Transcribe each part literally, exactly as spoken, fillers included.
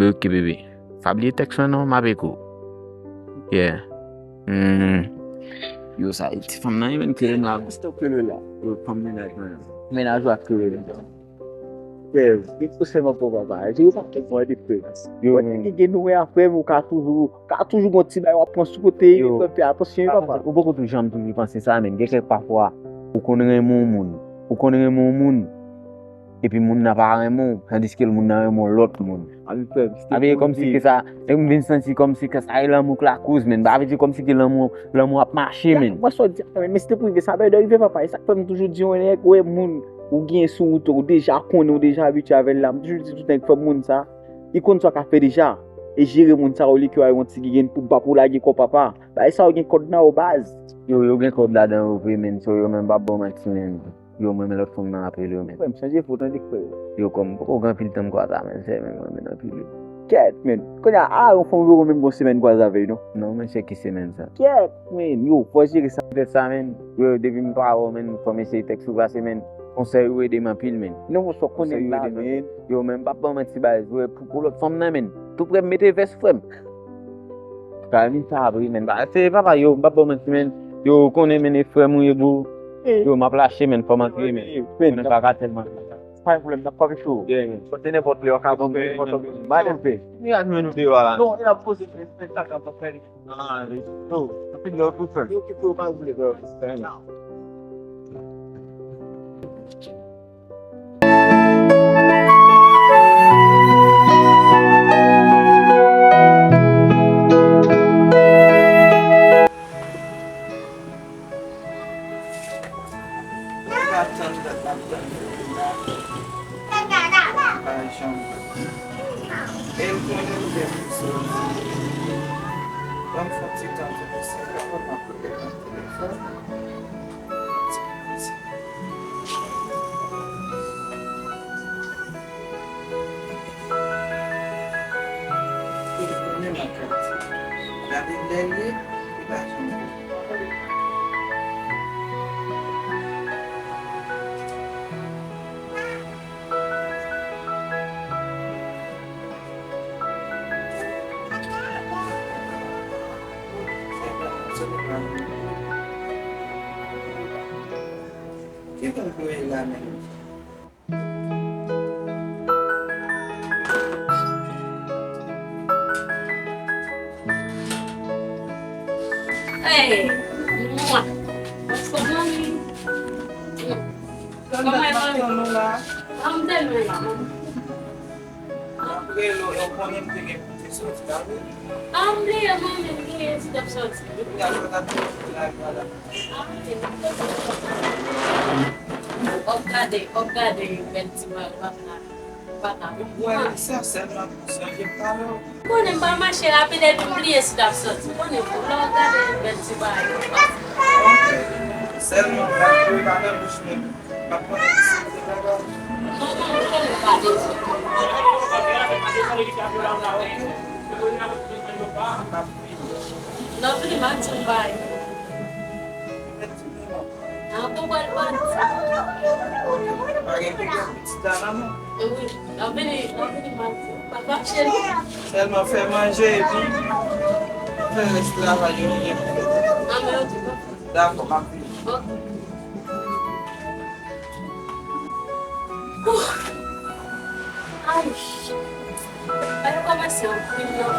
Bebe, oke, bebe. Pa bliye tèks mwen non, m ap ekri w. Yeah. Hmm. Yo, sa e ti fanm nan, e menm ki renmen la. Stop yo la. Yo, fanm mennaj mwen. Mennaj ou ap kriye. Frè, li tou sèlman pou papa. Yo pa konprann de frè. Yo, men. Ki gen nou wè frè, ou ka toujou, ka toujou gon ti bagay w ap pran sou kote, yo, frè, fè atansyon, papa. Ou poko toujou janm toujou panse sa, men gen kèk pafwa, ou konn renmen yon moun. Ou konn renmen yon moun. Epi moun nan pa renmen w, tandiske moun nan renmen yon lòt moun. Abi, kòmsi ke sa, e m vin santi kòmsi ke sa e lanmou k lakoz, men. Ba vle di kòmsi ke lanmou, lanmou ap mache, men. Mwen sa w di, men, men se te prive sa, ben, rive papa, e sa k fè m toujou di yon nèg, wè moun, ou gen sou wout, ou deja konnen, ou deja abitye avè l la, m toujou di tout nèg fè moun sa, li konn sa w ka fè deja, e jere moun sa, olye ke w al yon ti gigen pou bap ou lage kò papa, bagay sa yo gen kòd nan yo baz. Yo, yo gen kòd ladan yo vre, men, so yo menm pa bon manti, men. Yo, mwen, men lòt fanm nan apel yo, men. Frè m, chanje fo, tande frè. Yo, kòm poko gen anpil tan m kwaze a, men, sè, men, mwen, men anpil yo. Kèt, men. Kounye a, a, yon fanm yo menm gon semèn kwaze avè l, non? Non, men, se ki semèn sa? Kèt, men. Yo, fò jere sa. Petèt sa, men. Yo, depi m pa wè w, men, fò m eseye tèks ou pase, men. Konsèy ou ede m anpil, men. Non, men, sa w konnen la, men. Yo, men, m p ap ban w manti, baz. Yo, pou, pou lòt fanm nan, men. Tou prè m mete vès, frè m. Kalmi sa vre, men. Ba, se papa, yo, m p ap ba w manti, men. Yo, ou konnen, men, e frè m ou ye, bro. Yo, m ap lache, men, fò m antre, men. Men, men, pa ka tèlman. Pa gen pwoblèm, n ap pale sou. Yeah, yeah. Pote nenpòt lè, w ka ban m nenpòt lè. Ba l pe. Ni a jwenn nou deyò a la. Non, e ap poze, men, men, sa ka pa fè li. Ah, li. Yo, anpil love pou frè m. Yo, ki pou pa vle, bro. Mwen pa tann dat m ap tann pou vin la. Pa janm. E l konnen m gen pou soti. Ban m fè yon ti tan tou pou sa. Papa m ap rele nan telefòn. Li konnen m ap pati. Gade lè l ye, li pa janm vini. Ki moun voye la menm? Hey, mwa. What's up, mommy? Kòman w ye, mami? Kòman w ye, mami? Apre, ou konnen m te gen pou m te soti la, wi. Ah, m bliye, mami, m bliye, ti t ap soti. Depi yè, sa t ap soti la, vwala. Òk gade, òk gade, bèl ti bagay, papa, papa. Ou kwè sa sèlman pou sonje pale w? Konnen m pa mache rapid epi m bliye si t ap sòti. Konnen pou lè w gade bèl ti bagay yo pase. Sèlman pa, pa nan bouch mwen. M ap konnen ki se te bagay. Non, non, m konnen w pa bezwen. Lè w vini, m ap di w bagay. An, pou bwè l bandi. Pa gen pwoblèm, pitit la nan men. E wi, lè w vini, lè w vini, m ap di w. Papa cheri. Sèlman fè manje epi fè rès travay yo ki gen pou fèt. An, men oke, papa. Dakò, m ap vini. Oke. Ouh. Ay. Ay, yo kòmanse anpil nan.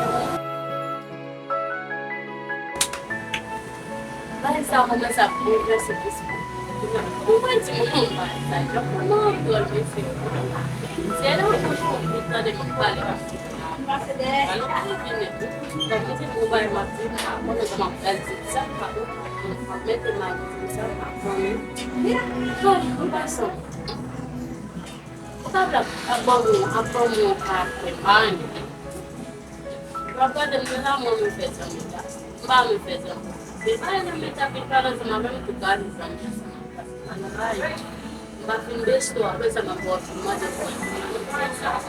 Bagay sa kòmanse ap boulvèse lespri m. Ou pa di m yon bagay sa, jan kòman dwòl mesye yo. Se lè ou bouch konpli tande m ap pale m ap di, alò pou vini. Lè m di m yon bagay m ap di, m pa konnen kòman m pral di l. Sa m pa konprann, m ap mete m ap di sa m pa konnen. Bon, an pasan, ou ka vle ap ban mwen, ap ban mwen yon karaktè, m pa renmen. W ap gade m nan la, mwen menm fè zanmi la. M pa renmen fè zanmi. Se pa renmen ta vin pale ansanm avè m, m tou gade zanmi ansanm avè m. Paske pa nan bagay. M pa fin besto, apre sa m ap wè w fin mande pou mwen.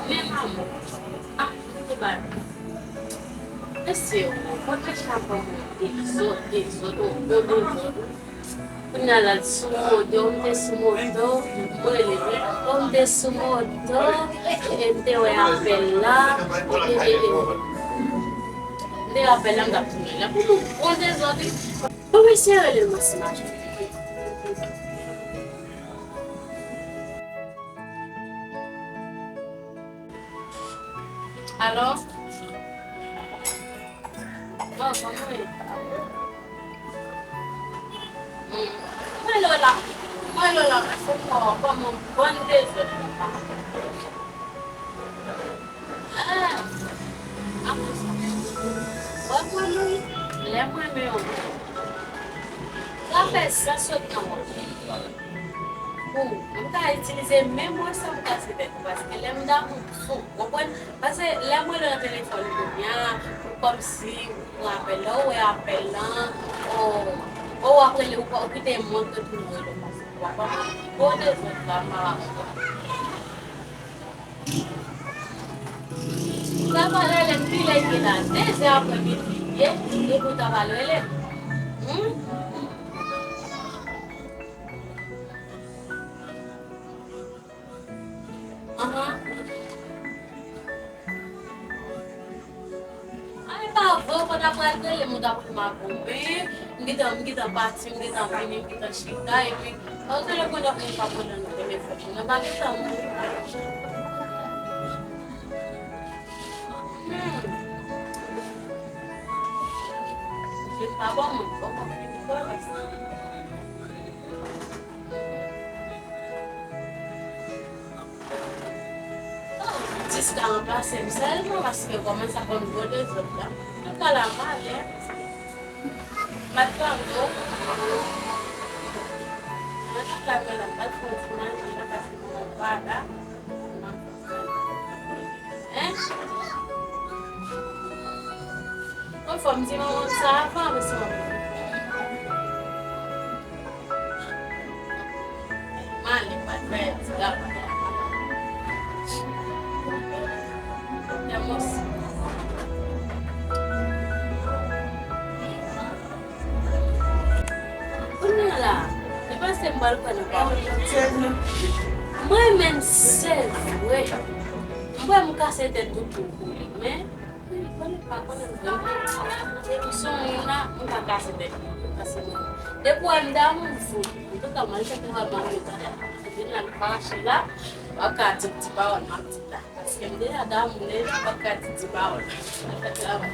Men maman. Ah, se pa. Mesye, ou konn mechan ban mwen dezòd, dezòd, yon bon dezòd. Kounye a la, sou moto, m te sou moto, m rele li. Bon, m te sou moto, e, e, m te wè apèl la, e, e, e, e. M te wè apèl la, m t ap tounen la. Pou nou bon dezòd, wi. Bon, mesye rele m ansanm ak Alo? Bon, kòman w ye? Hmm. Mwen la, mwen la, mwen fò kòman bann dezòd. Ah, akoz sa? Wè mwen menm, lè mwen menm, sa fè san sot nan wòch. Pou m ka itilize menm mwen san m kase tèt ou, paske lè m damou, m fou, w konprann? Paske lè m rele nan telefòn kounye a, ou kòmsi ou pran apèl la, ou wè apèl lan, ou, ou ap rele, ou pa, ou kite m mwen k retoune rele w, paske w ap ban m gwo dezòd la pa rapò. Ou ta pral rele m kilè l ye la, de zè aprè midi l ye, epi ou ta pral rele m. Hmm? Ahan. Ay, pa vre, ou pa ta pral rele m, ou ta pran m a goumen. M gentan, m gentan pati, m gentan vini, m gentan chita, epi, ou telefòn ap moun pa konn nan telefòn. Nan pa gentan moun. Hmm. Se pa bon moun, bon moun. Dis ka ranplase m sèlman paske kòmanse ap ban m gwo dezòd la. Tout ka la m alèz. M ap tann ou. Mwen tout la mwen la, m pral fè yon ti manje la paske mwen pa la. Hein? Mwen fò m di manman sa avan, men se manman. Mwen ale, m al fè ti gaba. Tèmòs. Kounye a la, li panse m pral kwè nan pawòl li. Mwen menm, se vre. M kwè m kase tèt Toutou pou li, men, konnen pa konnen vre. Depi son moun la, m pa kase tèt li, m kase moun. Depi w wè m damou, m fou. Antouka, m al chèche wè manmi talè. Vin la, m fache la, w ap ka di ti pawòl m ap di la. Paske m deja damou deja, m p ap ka di ti pawòl. Mwen fè travay.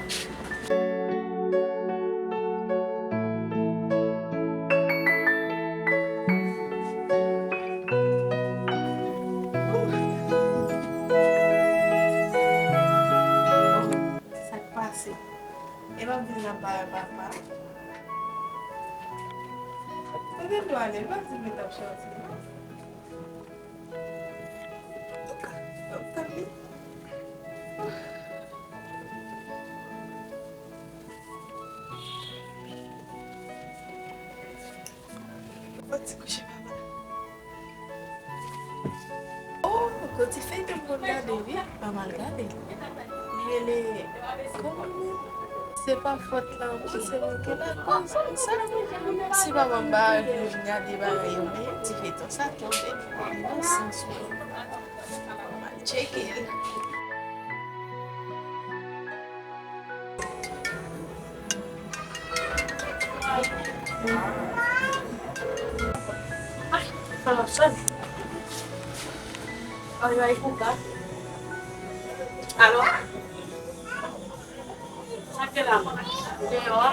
Sa k pase? E m ap vin nan bay papa. Kote m dwe ale? M ap di m t ap sòti, non? Antouka, m ap tann li. Yon ti kouche papa. Oh, gon ti feyton m konn gade, wi. Mama al gade. Li rele, kòman menm? Se pa fòt la, wi, se nou ki lakòz sa. Si papa m pa vle m gade bagay yo, men ti feyton sa tonbe nan sans mwen. M al tcheke l. Ay, sa m ap sòti. Ay, ay, kouka. Alò? Sa ke la, deyò a?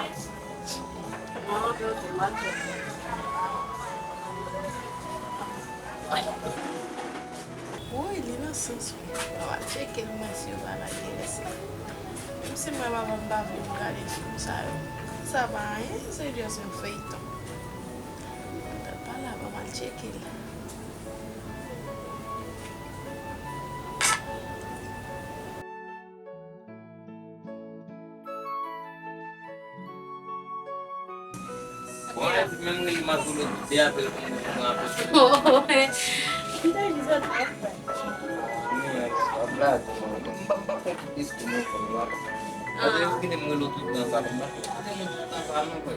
Manman, deyò, deyò a. Woy, li nan sans wi. Mwen al tcheke l, mwen si yo pa lage rès la. Menm si mwen papa m pa vle m gade fim sa yo. Sa pa anyen, se jis yon feyton. Mwen pa la, mwen al tcheke l. Bon, epi menm rele Marcelo, de apèl pou mwen, pou mwen apèl. M te di zòt pa fè. Wi, ap la, m pa, m pa fè tout espri mwen fè m la. Paske yo kite m rele w tout nan salon, m pa fè tout espri mwen fè m la, non, frè.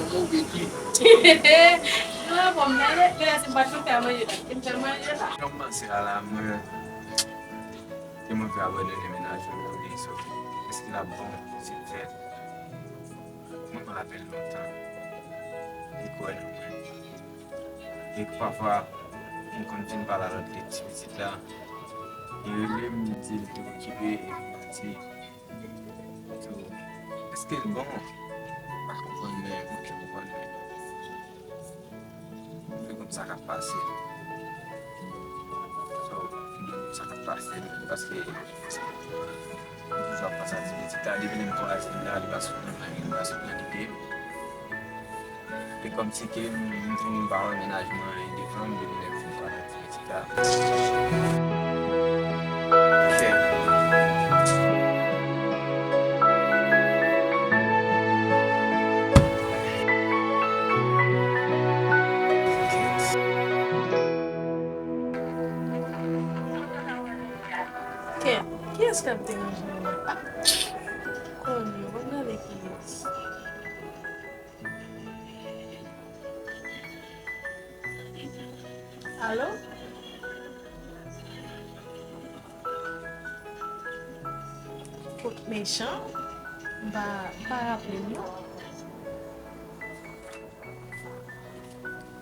nan move pye. Non, bon, men lè, lè se m pa t fè manje la. E m fè manje la. Kòmanse a la, mwen, te mwen vle abandone mennaj mwen pou li, so, èske l ap bon si m fè l? Mwen, mwen rapèl lontan, li kwè nan mwen. E pafwa, m konn fin pale a lòt ti pitit la. Li rele m, li di l te okipe, epi m di tou, èske l bon? M pa konprann, men mwen ki konprann, men m vle konn sa k ap pase. So, m vle konn sa k ap pase, men paske m toujou ap panse a ti pitit la, depi lè m kwaze l la, li pa sot nan, li pa sot nan lide m. E kòmsi ke m, m vin pa wè mennaj mwen anyen devan m, depi lè m fin kwaze l la. Ken, kiyès k ap deranje w la? Konn yo, ban m gade kiyès. Alo? Kot mechan? M pa, m pa raple m non.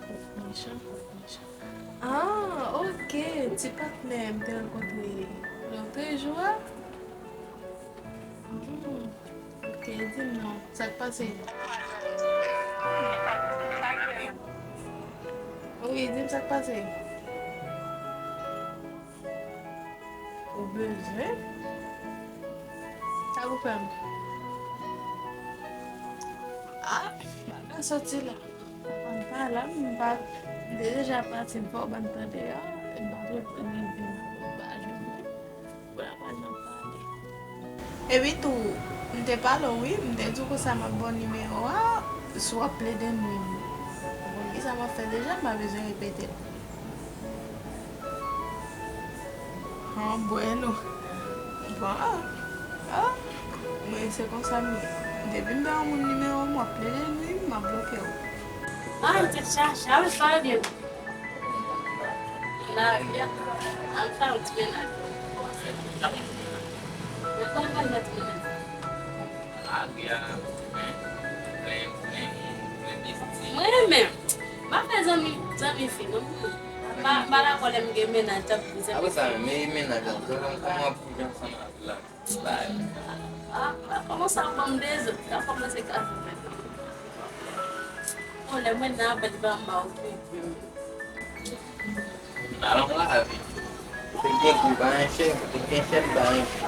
Kot mechan, kot mechan. Ah, ok, ti patnè m te rankontre lòtrejou a. Hmm. Ok, di m non, sa k pase? Wi, di m sa k pase. Ou bezwen? Sa pou fè m? Ah, m pa ka soti la. M pa la, m pa, m te deja pati, m fè w ban tande a, m pa reponn li, m pa jwenn li. Pou la pa nan pale. Epi tou, m te pale w wi, m te di w konsa m ap ba w nimewo a, si w ap plede nwi m. Ou konn kisa m ap fè deja, m pa bezwen repete l. Ah, bueno. Bon, ah, ah. Mwen, se konsa m ye. Depi m ba yon moun nimewo m, w ap plede nwi m, m ap bloke w. Ah, ou te chache, a wi, sa vle di. Lavi a, al fè yon ti mennaj. Mwen konn fè yon ti mennaj. Lavi a, plen, plen, plen, plen de ti. Mwen menm, m pa fè zanmi, zanmi fi, non. M pa, m pa dakò lè m gen mennaj tankou zanmi fi. Apre sa, men mennaj la, kòman, kòman w ap viv ansanm avè l la? Bay. Ah, ah, kòmanse ap ban m dezòd, l ap kòmanse kase tèt mwen. Bon, lè mwen nan apèl, li pa m ba w pi. Alon lavi. Ou te gen kou, pa yon chèf, ou te gen chèf, pa yon chèf.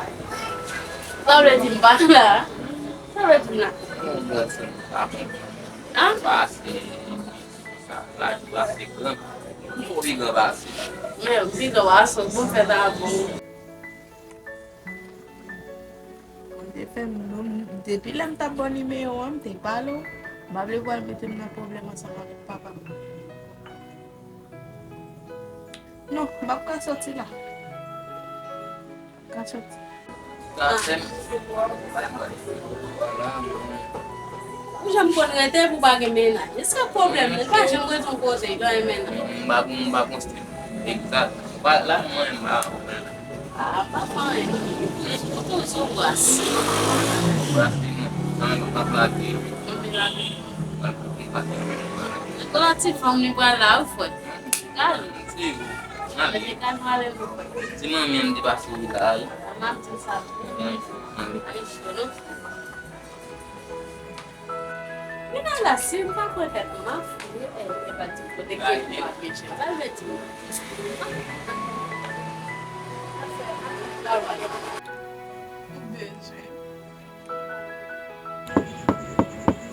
Sa vle di m pa la? Sa vle di m la? Yon granson, pa konprann. Ah? Pase, sa, laj ou ase gran. M twò pi gran pase. Men, pi gran pase, bon, fèt avè w. Ou te fè m, depi lè m t ap ba w nimewo a, m te pale w. M pa vle w al mete m nan pwoblèm ansanm avèk papa m. Non, m ap ka soti la. M ka soti. Sa, sè m. Vwala, mwen. Ou janm konn rete pou pa gen mennaj. E sa pwoblèm nan, li pa janm rete yon kote, li pa gen mennaj. M pa gon, m pa gon stil egzak. Ou pa la, mwen, m pa konprann. Ah, pa fè anyen. Ou toujou bras. Bras li non. Nan, nou pa plake. Anpi lage. Al pou konpati. Kon ti fanm li pral la, wi, frè. Gade. Si, gade. Gade, gade, gade, wi, frè. Ti manmi an, m te pase wi la, wi. M ap di sa. Wi, wi. Ay, cho, non. Men nan la, si m pa kwè tèt mwen, m ap fouye, e, e pa di kote ke m ap meche. Sa vle di. Ou bezwen.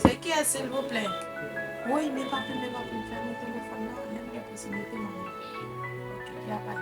Se kiyès, silvouplè? Wi, men papi, men papi, fèmen telefòn nan, lè m gen posiblite, m ap. Ok, y a pa.